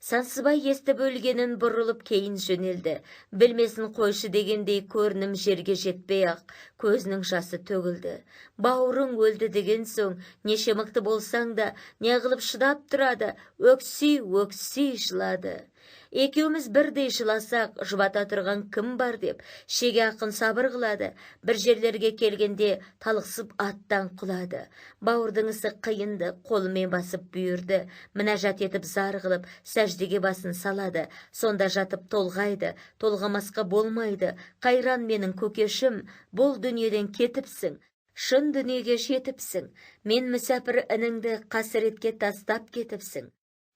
Сансызбай естіп өлгенін, бұрылып кейін жөнелді. Білмесін, қойшы дегендей көрінім жерге жетпей-ақ көзінің жасы төгілді. Бауырың өлді деген соң, неше мықты болсаң да, не қылып шыдап тұрады, өкси, өкси жылады. Екеуміз бірдей жыласақ, жұбата тұрған кім бар деп, Шеге ақын сабыр қылады, бір жерлерге келгенде талықсып аттан құлады. Бауырдың ісі қиынды, қолымен басып бүйірді, мінәжат етіп зар қылып, сәждеге басын салады, сонда жатып толғайды, толғамасқа болмайды. Қайран менің көкешім, бұл дүниеден кетіпсің, шын дүниеге жетіпсің, мен мүсәпір ініңді қасіретке тастап кетіпсің.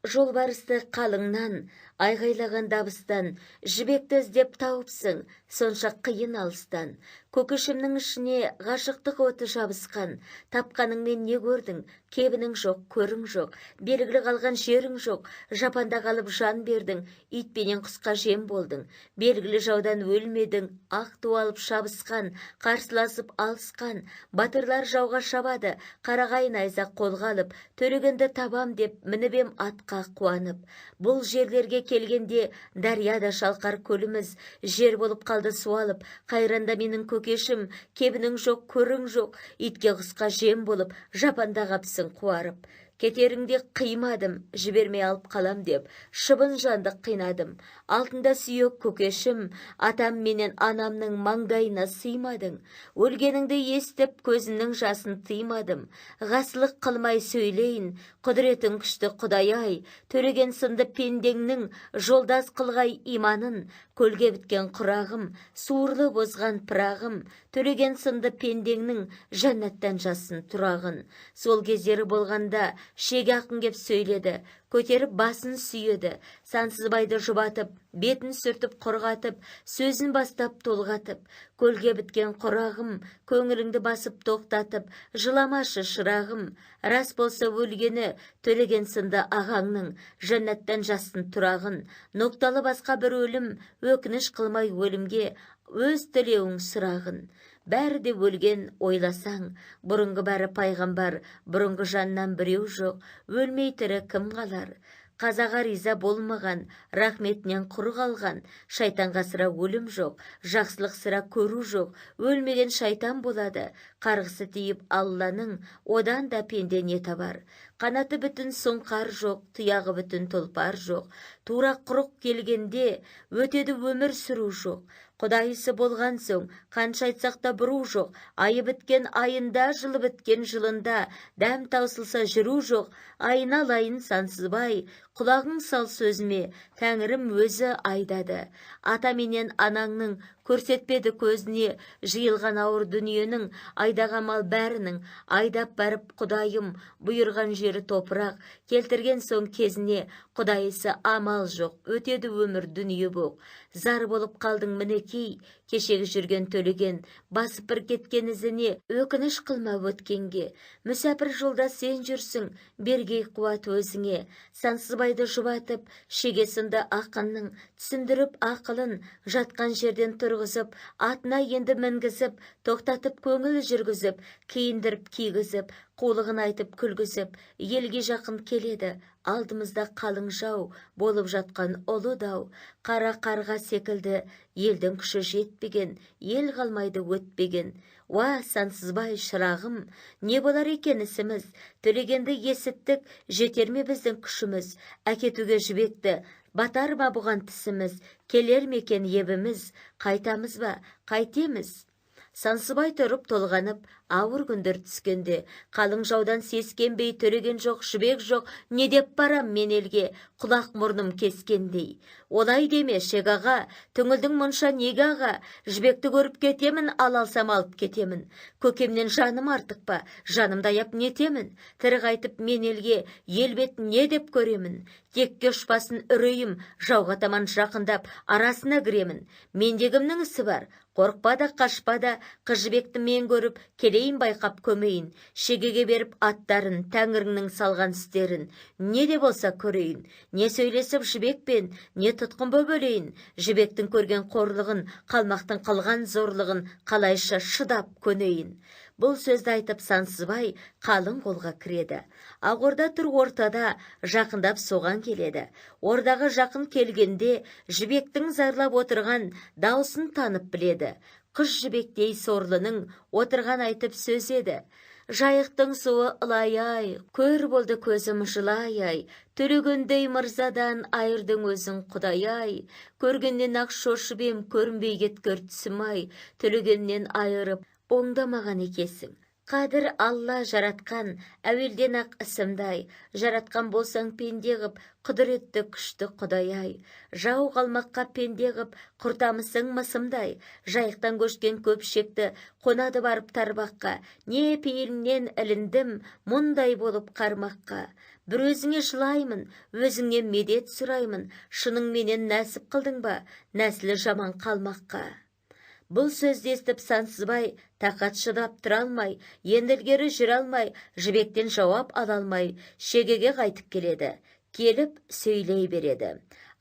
Жолбарысты қалыңнан, айғайлаған дабыстан, Жібекті іздеп тауыпсың, сонша қиын алыстан. Көкешімнің ішіне ғашықтық оты жабысқан, тапқаныңмен не көрдің, кебінің жоқ, көрің жоқ, белгілі қалған жерің жоқ, жапанда қалып жан бердің, итпенен құсқа жем болдың, белгілі жаудан өлмедің, ақ ту алып шабысқан, қарсыласып алысқан, батырлар жауға шабады, қарағай найза қолға алып, Төлегенді табам деп мініп ем атқа қуанып. Бұл жерлерге келгенде дарияда шалқар көліміз, жер болып қалды суалып, қайранда менің көкешім, кебінің жоқ, көрің жоқ, итке құсқа жем болып, жапанда қапсың қуарып. Кетеріңде қимадым, жібермей алып қалам деп, шыбын жанды қинадым. Алтында сүйек көкешім, атам менен анамның маңдайына сыймадың. Өлгеніңді естіп, көзімнің жасын тыймадым. Ғасылық қылмай сөйлейін, құдіретің күшті Құдай-ай, Төлеген сынды пендеңнің жолдас қылғай иманын, көлге біткен құрағым, суырылып озған пырағым, Төлеген сынды пендеңнің жәннаттан жазсын тұрағын. Сол кездері болғанда Шеге ақын кеп сөйледі, көтеріп басын сүйеді, Сансызбайды жұбатып, бетін сүртіп құрғатып, сөзін бастап толғатып, көлге біткен құрағым, көңіліңді басып тоқтатып, жыламашы шырағым, рас болса өлгені Төлеген сынды ағаңның, жәннаттан жазсын тұрағын, ноқталы басқа бір өлім, өкініш қылмай өлімге, өз тілеуің сұрағын. Бәрі де өлген ойласаң, бұрынғы бәрі пайғамбар, бұрынғы жаннан біреу жоқ, өлмей тірі кім қалар? Қазаға риза болмаған, рахметінен құр қалған, шайтанға сірә өлім жоқ, жақсылық сірә көру жоқ, өлмеген шайтан болады, қарғысы тиіп Алланың, одан да пенде не табар? Қанаты бүтін сұңқар жоқ, тұяғы бүтін тұлпар жоқ, тура құрық келгенде өтеді өмір сүру жоқ. Құдай ісі болған соң, қанша айтсақ та бұру жоқ, айы біткен айында, жылы біткен жылында, дәм таусылса жүру жоқ, айналайын Сансызбай, құлағың сал сөзіме, тәңірім өзі айдады. Ата менен анаңның көрсетпеді көзіне жиылған ауыр дүниенің, айдаған мал бәрінің, айдап барып Құдайым, бұйырған жері топырақ, келтірген соң кезіне, Құдай ісі амал жоқ, өтеді өмір дүние боқ. Зар болып қалдың мінекей, кешегі жүрген Төлеген, басып бір кеткен ізіне, өкініш қылма өткенге. Мүсәпір жолда сен жүрсің, бергей қуат өзіңе. Сансызбайды жұбатып, Шеге сынды ақынның, түсіндіріп ақылын, жатқан жерден тұрғызып, атына енді мінгізіп, тоқтатып көңіл жүргізіп, киіндіріп кигізіп, қулығын айтып күлгізіп, елге жақын келеді, алдымызда қалың жау, болып жатқан ұлы дау, қара қарға секілді елдің күші жетпеген, ел қалмайды өтпеген. Уа, Сансызбай шырағым, не болар екен ісіміз? Төлегенді есіттік, жетер ме біздің күшіміз? Әкетуге Жібекті, батар ма бұған тісіміз? Келер ме екен ебіміз? Қайтамыз ба, қайтеміз? Сансызбай тұрып толғанып, ауыр күндер түскенде, қалың жаудан сескенбей, Төлеген жоқ, Жібек жоқ, не деп барам мен елге, құлақ мұрным кескендей. Олай деме, Шегаға, түңілдің мұнша неге аға, Жібекті көріп кетемін, ала алсам алып кетемін. Көкемнен жаным артық па, жанымды аяп нетемін, тірі қайтып мен елге, ел бетін не деп көремін. Текке ұшпасын үрейім, жауға таман жақындап, арасына кіремін. Менде кімнің ісі бар? Қорықпа да, қашпа да, қыз Жібекті мен көріп, келейін байқап көмейін. Шегеге беріп аттарын, тәңіріңнің салған істерін. Не де болса көрейін. Не сөйлесіп Жібекпен, не тұтқын боп өлейін. Жібектің көрген қорлығын, қалмақтың қылған зорлығын қалайша шыдап көнейін. Бұл сөзді айтып Сансызбай қалың қолға кіреді. Ақ орда тұр ортада, жақындап соған келеді. Ордаға жақын келгенде Жібектің зарлап отырған даусын танып біледі. Қыз Жібектей сорлының отырған айтып сөз еді. Жайықтың суы ылай-ай, көр болды көзім жылай-ай, Төлегендей мырзадан айырдың өзің құдай-ай, көргеннен ақ шошып ем, көрінбей кеткір түсім-ай, Төлегеннен айырып, оңдамаған екесің. Қадір Алла жаратқан, әуелден-ақ ісімді-ай, жаратқан болсаң пенде ғып, құдіретті күшті құдай-ай. Жау қалмаққа пенде ғып, құртамысың мысымдай, жайықтан көшкен көп шекті, қонады барып тарбаққа, не пейілімнен іліндім, мұндай болып қармаққа. Бір өзіңе жылаймын, өзіңнен медет сұраймын, шыныңменен нәсіп қылдың ба, нәсілі жаман қалмаққа. Бұл сөзді естіп Сансызбай тақат шыдап тұра алмай, енді ілгері жүре алмай, Жібектен жауап ала алмай, Шегеге қайтып келеді. Келіп сөйлей береді.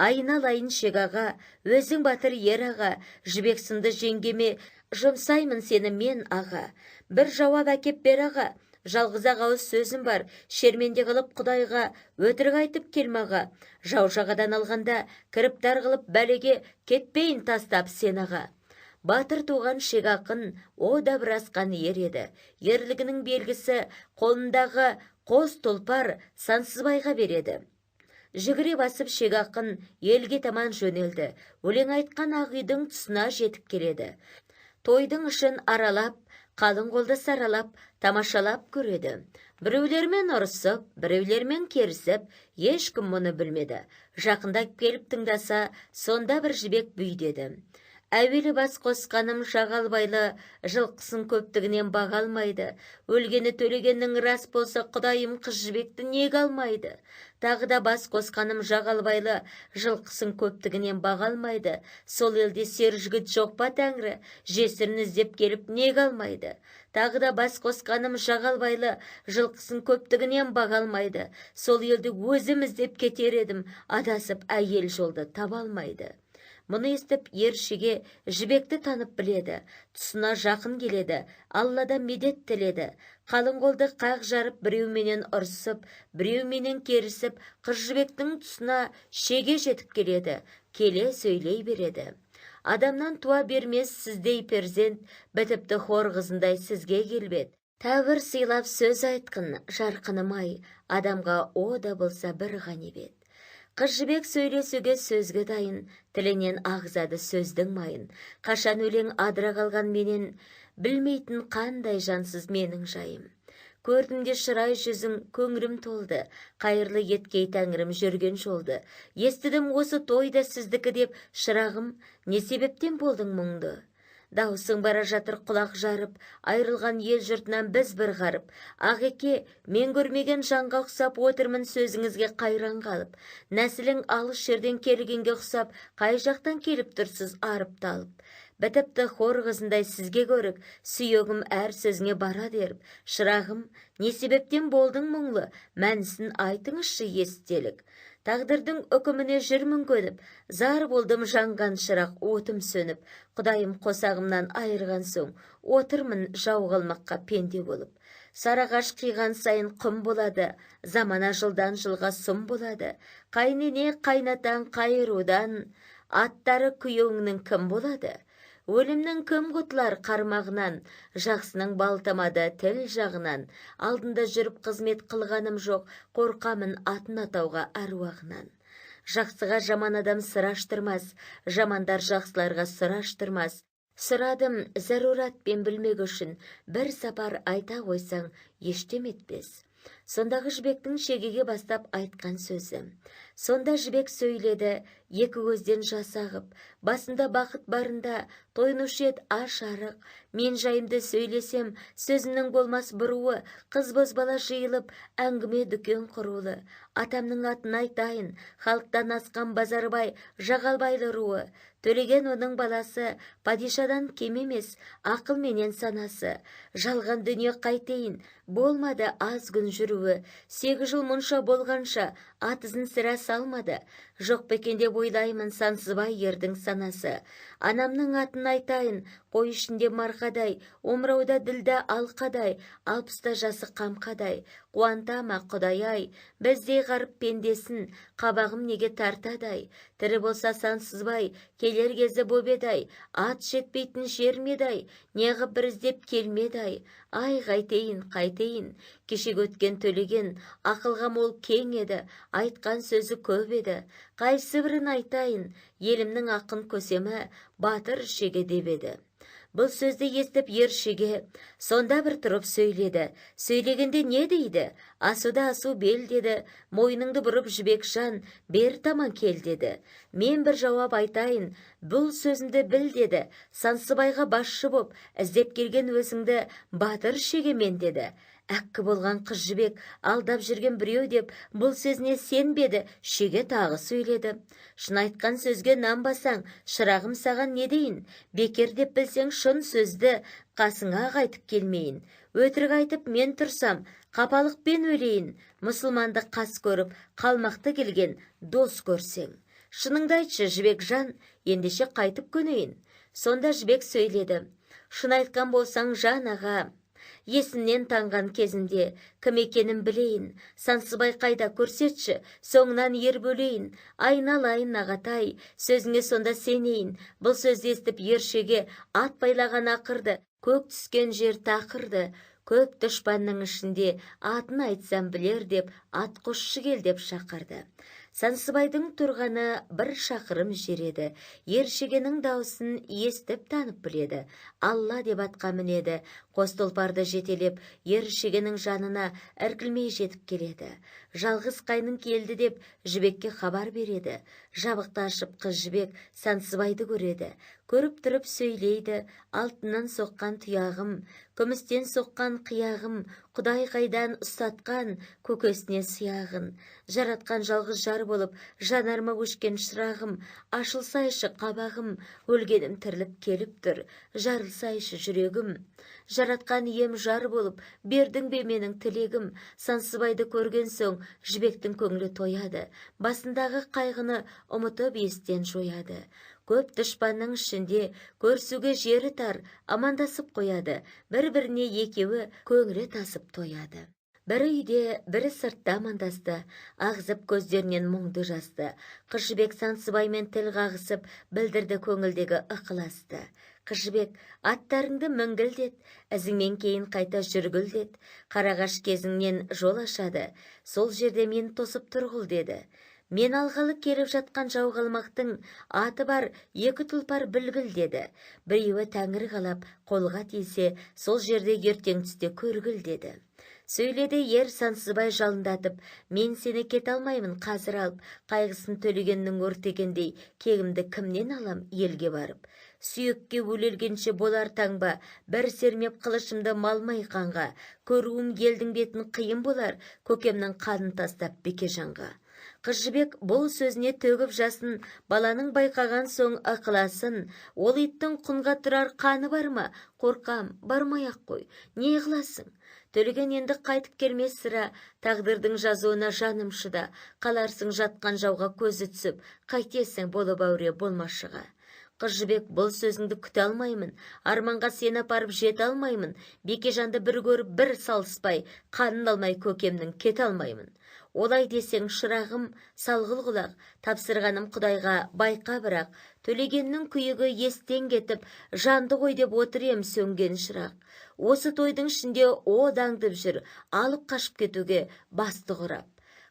Айналайын Шегаға, өзің батыр ер аға, Жібек сынды жеңгеме жұмсаймын сені мен аға. Бір жауап әкеп бер аға, жалғыз-ақ ауыз сөзім бар, шерменде қылып құдайға өтірік айтып келме аға. Жау жағадан алғанда, кіріптар қылып бәлеге кетпейін тастап сен аға. Батыр туған Шегақын о да бір асқан ер еді. Ерлігінің белгісі қолындағы қос тұлпар Сансызбайға береді. Жүгіре басып Шегақын елге таман жөнелді. Өлең айтқан ақ үйдің тұсына жетіп келеді. Тойдың ішін аралап, қалың қолды саралап, тамашалап көреді. Біреулермен ұрысып, біреулермен керісіп, ешкім мұны білмеді. Жақындап келіп тыңдаса, сонда бір Жібек бүй деді. Әуелі бас қосқаным Жағалбайлы, жылқысын көптігінен баға алмайды. Өлгені Төлегеннің рас болса, құдайым қыз Жібекті неге алмайды? Тағы да бас қосқаным Жағалбайлы, жылқысын көптігінен баға алмайды. Сол елде сер жігіт жоқ па тәңірі, жесірін іздеп келіп неге алмайды? Тағы да бас қосқаным Жағалбайлы, жылқысын көптігінен баға алмайды. Сол елді өзім іздеп кетер едім, адасып әйел жолды таба алмайды. Мұны естіп ер Шеге Жібекті танып біледі, тұсына жақын келеді, Алладан медет тіледі. Қалың қолды қақ жарып біреуменен ұрысып, біреуменен керісіп, қыз Жібектің тұсына Шеге жетіп келеді, келе сөйлей береді. Адамнан туа бермес сіздей перзент, бітіпті хор қызындай сізге келбет. Тәуір сыйлап сөз айтқын, жарқыным-ай, адамға о да болса бір ғанибет. Қыз Жібек сөйлесуге сөзге дайын, тілінен ағызады сөздің майын. Қашан өлең адыра қалған менен, білмейтін қандай жансыз менің жайым. Көрдім де шырай жүзің, көңілім толды, қайырлы еткей тәңірім жүрген жолды. Естідім осы тойда сіздікі деп, шырағым, не себептен болдың мұңды? Даусың бара жатыр құлақ жарып, айырылған ел жұртынан біз бір ғарып. Ағеке, мен көрмеген жанға ұқсап отырмын сөзіңізге қайран қалып. Нәсілің алыс жерден келгенге ұқсап, қай жақтан келіп тұрсыз арып талып. Бітіпті хор қызындай сізге көрік, сүйегім әр сөзіңе бара деріп. Шырағым, не себептен болдың мұңлы, мәнісін айтыңызшы естелік. Тағдырдың үкіміне жүрмін көніп, зар болдым жанған шырақ отым сөніп, Құдайым қосағымнан айырған соң, отырмын жау қалмаққа пенде болып. Сарағаш қиған сайын құм болады, замана жылдан жылға сұм болады. Қайнене қайнатаң қайырудан, аттары күйеуіңнің кім болады? Өлімнің кім құтылар қармағынан, жақсының балтамады тіл жағынан. Алдында жүріп қызмет қылғаным жоқ, қорқамын атын атауға әруағынан. Жақсыға жаман адам сыр аштырмас, жамандар жақсыларға сыр аштырмас. Сұрадым заруратпен білмек үшін, бір сапар айта қойсаң ештеме етпес. Сондағы Жібектің Шегеге бастап айтқан сөзі. Сонда Жібек сөйледі, екі көзден жас ағып, басында бақыт барында тойынушы ед аш арық. Мен жайымды сөйлесем, сөзімнің болмас бұруы, қыз бозбала жиылып, әңгіме дүкен құрулы. Атамның атын айтайын, халықтан асқан Базарбай, Жағалбайлы руы. Төлеген оның баласы, падишадан кем емес, ақыл менен санасы. Жалған дүние қайтейін, болмады аз күн жүруі. 8 жыл мұнша болғанша, Ат ізін сірә салмады. Жоқ па екен деп ойлаймын Сансызбай ердің санасы. Анамның атын айтайын, қой ішінде марқадай, омырауда ділдә алқадай, 60-та жасы қамқадай. Қуанта ма, Құдай-ай, біздей ғарып пендесін, қабағым неге тартадай. Тірі болса Сансызбай, келер кезі бобедай, ат жетпейтін жер медай, неғып бір іздеп келмедай. Ай, қайтейін, қайтейін, кешегі өткен Төлеген, ақылға мол кең еді, айтқан сөзі көп еді. Қайсы бірін айтайын, елімнің ақын көсемі, батыр Шеге деп еді. Бұл сөзді естіп ер Шеге сонда бір тұрып сөйледі. Сөйлегенде не дейді? Асуда асу бел деді, мойныңды бұрып Жібекжан, бер таман кел деді. Мен бір жауап айтайын, бұл сөзімді біл деді. Сансызбайға басшы боп, іздеп келген өзіңді батыр Шеге мен деді. Әккі болған қыз Жібек алдап жүрген біреу деп бұл сөзіне сенбеді, Шеге тағы сөйледі. Шын айтқан сөзге нанбасаң, шырағым саған не дейін? Бекер деп білсең шын сөзді қасыңа қайтып келмейін. Өтірік айтып мен тұрсам, қапалықпен өлейін. Мұсылманды қас көріп, қалмақты келген дос көрсең. Шыныңды айтшы, Жібекжан, ендеше қайтып көнейін. Сонда Жібек сөйледі. Шын айтқан болсаң, жан аға, есімнен танған кезімде кім екенін білейін. Сансызбай қайда көрсетші, соңынан ер бөлейін. Айналайын ағатай, сөзіңе сонда сенейін. Бұл сөзді естіп ер Шеге ат байлаған ақырды, көк түскен жер тақырды. Көп дұшпанның ішінде атын айтсам білер деп, ат қосшы кел деп шақырды. Сансызбайдың тұрғаны бір шақырым жер еді. Ер Шегенің даусын естіп танып біледі. Алла деп атқа мінеді. Қос тұлпарды жетелеп, ер Шегенің жанына іркілмей жетіп келеді. Жалғыз қайның келді деп Жібекке хабар береді. Жабықты ашып қыз Жібек Сансызбайды көреді. Көріп тұрып сөйлейді, алтыннан соққан тұяғым, күмістен соққан қияғым, Құдай қайдан ұстатқан көкесіне сияғын. Жаратқан жалғыз жар болып, жанарыма өшкен шырағым, ашылсайшы қабағым, өлгенім тіріліп келіп тұр, жарылсайшы жүрегім. Жаратқан ием жар болып, бердің бе менің тілегім? Сансызбайды көрген соң Жібектің көңілі тояды, басындағы қайғыны ұмытып естен жояды. Көп дұшпанның ішінде көрісуге жері тар, амандасып қояды, бір-біріне екеуі көңілі тасып тояды. Бірі үйде, бірі сыртта амандасты, ағызып көздерінен мұңды жасты. Қыз Жібек Сансызбаймен тіл қағысып, білдірді көңілдегі ықыласты. Қыз Жібек, аттарыңды мінгіл дед, ізіңмен кейін қайта жүргіл дед. Қарағаш кезіңнен жол ашады, сол жерде мен тосып тұрғыл деді. Мен алғалы келіп жатқан жау қалмақтың аты бар екі тұлпар білгіл деді. Біреуі тәңір қалап, қолға тисе, сол жерде ертең түсте көргіл деді. Сөйледі ер Сансызбай жалындатып, мен сені кете алмаймын қазір алып, қайғысын Төлегеннің өртегендей, кегімді кімнен алам елге барып. Сүйекке өлелгенше болар таңба, бір сермеп қылышымды малмай қанға, көруім елдің бетін қиын болар, көкемнің қанын тастап Бекежанға. Қыз Жібек бұл сөзіне төгіп жасын, баланың байқаған соң ықыласын, ол иттің құнға тұрар қаны бар ма? Қорқам, бармай-ақ қой, не қыласың? Төлеген енді қайтып келмес сірә, тағдырдың жазуына жаным шыда, қаларсың жатқан жауға көзі түсіп, қайтесің болып әуре болмашыға. Қыз Жібек, бұл сөзіңді күте алмаймын, арманға сені апарып жете алмаймын, Бекежанды бір көріп бір салыспай, қанын алмай көкемнің кете алмаймын. Олай десең, шырағым, салғыл құлақ, тапсырғаным Құдайға байқа бірақ, Төлегеннің күйігі естен кетіп, жанды ғой деп отыр ем сөнген шырақ. Осы тойдың ішінде о даңдып жүр, алып қашып кетуге басты құрап.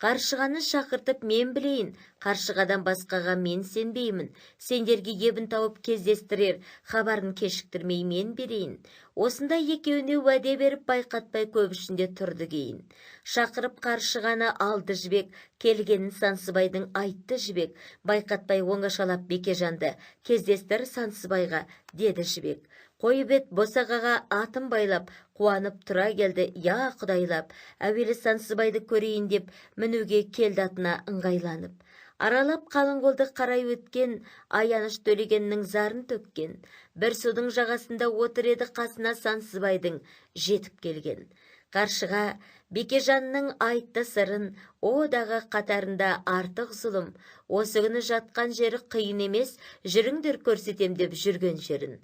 Қаршығаны шақыртып мен білейін, қаршығадан басқаға мен сенбеймін. Сендерге ебін тауып кездестірер, хабарын кешіктірмей мен берейін. Осында екеуіне уәде беріп байқатпай көп ішінде тұрды кейін. Шақырып қаршығаны алды Жібек, келгенін Сансызбайдың айтты Жібек. Байқатпай оңашалап Бекежанды, кездестір Сансызбайға, деді Жібек. Қойып ет босағаға атын байлап, қуанып тұра келді, я құдайлап. Әуелі Сансызбайды көрейін деп, мінуге келді атына ыңғайланып. Аралап қалың қолды қарай өткен, аяныш Төлегеннің зарын төккен. Бір судың жағасында отыр еді қасына Сансызбайдың жетіп келген. Қаршыға Бекежанның айтты сырын, о дағы қатарында артық зұлым. Осы күні жатқан жері қиын емес, жүріңдер көрсетем деп жүрген жерін.